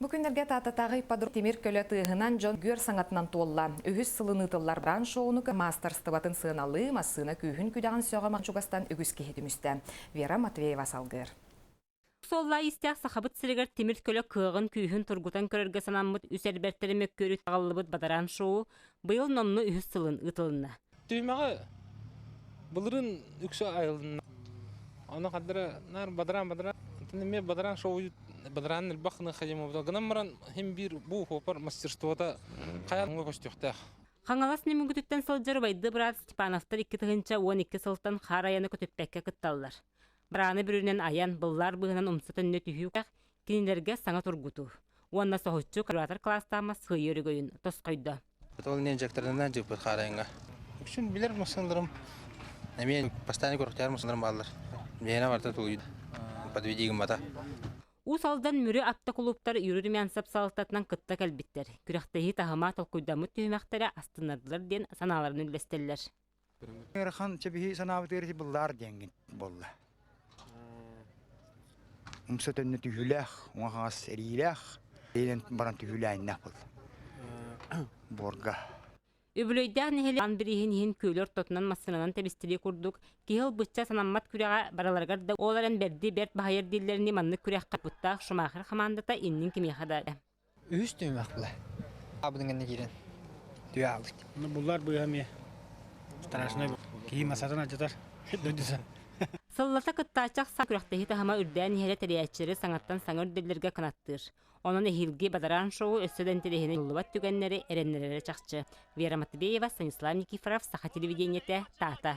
Бу күннэргэ Тааттатааҕы ипподром тимир көлө тыаһынан дьон үөр саҥатынан туолла. Үһүс сылын ыытыллар бран-шоуну маастарыстыбатын сыаналыы, массыына күүһүн-күдэҕин сөҕө чугастан үгүс киһи түмүстэ. Вера Матвеева салгыыр. Суоллаа-иистээх Сахабыт сиригэр тимир көлө кыаҕын-күүһүн тургутан көрөргө санаммыт үс эрбэртэри мөккүөрү аҕаллыбыт бадараан-шоу быйыл номнуо үһүс сылын ыытылынна. Түһүмэҕи былырыын үксэ айылынна. Ону хардара наар бадараан-бадараан. Онтон эмиэ бадараан шоу бадараан элбэх гына гынан баран хим биир бу хуопар мастерствота хайа көстүөхтээх. Хаҥалас Нөмүгүтүттэн сылдьар убайды быраат Степановтар 2012 сылтан хаар айаны көтүппэккэ кытталлар. Барааны бүрүнэн айан, быллаар быыһынан умса төннө түһүү кинилэргэ саҥа тургутуу. Уонна соһуччу куратор кылаастааммас сыыйа өрөгөйүн тосхойдо. Ол иннинэ дьарыктарынан дьыппыт хаарайыҥҥа. Үксүн билэр массыыналарым эмиэ постоянно көрүөхтээхтэр массыыналарым бааллар. Миэнэ барыта тулуйда. Подведи гыммата. Уус Алдан Мүрү автокулууптар Юрий Румянцев салалтатынан кытта кэлбиттэр. Күрэхтэһии таһыма толкуйдаммыт түһүмэхтэрэ астыннардылар диэн санааларын үллэстэллэр. Ыарахан чэбиһи санаабытыгар ити быллаар диэҥҥин буолла. Умса төннө түһүүлээх, уҥа хаҥас эриилээх, эриинэн баран түһүүлээннээх буолла. Буорга. Үбүлүөйдээх нэһилиэк аан бирииһин иһин күөлү ортотунан массыынанан тэбистэрии курдук киһи ылбычча санаммат күрэҕэ барыларыгар да ол эрэн бэрди бэрт баһыйар дииллэринии маннык күрэххэ куттаах Шумахер хамаандата иннин кимиэхэ да Үһүс түһүмэх була. Абыдың кэннэ киирэн түө аалбыт. Буллар быыһа эмиэ страшный киһи масатын алдьатар дойдуса. Сыллата кыттааччы ахсаан күрэхтэһии таһыма үрдээн иһэрэ тэрийээччилэри саҥаттан саҥа үрдэллэргэ кынаттыыр. Онон эһиилги бадараан шоу өссө да интэриэһинэй буллубат түгэннэри эрэннэрэрэ чахчы. Вера Матвеева, Станислав Никифоров, Саха телевидениетэ, Таата.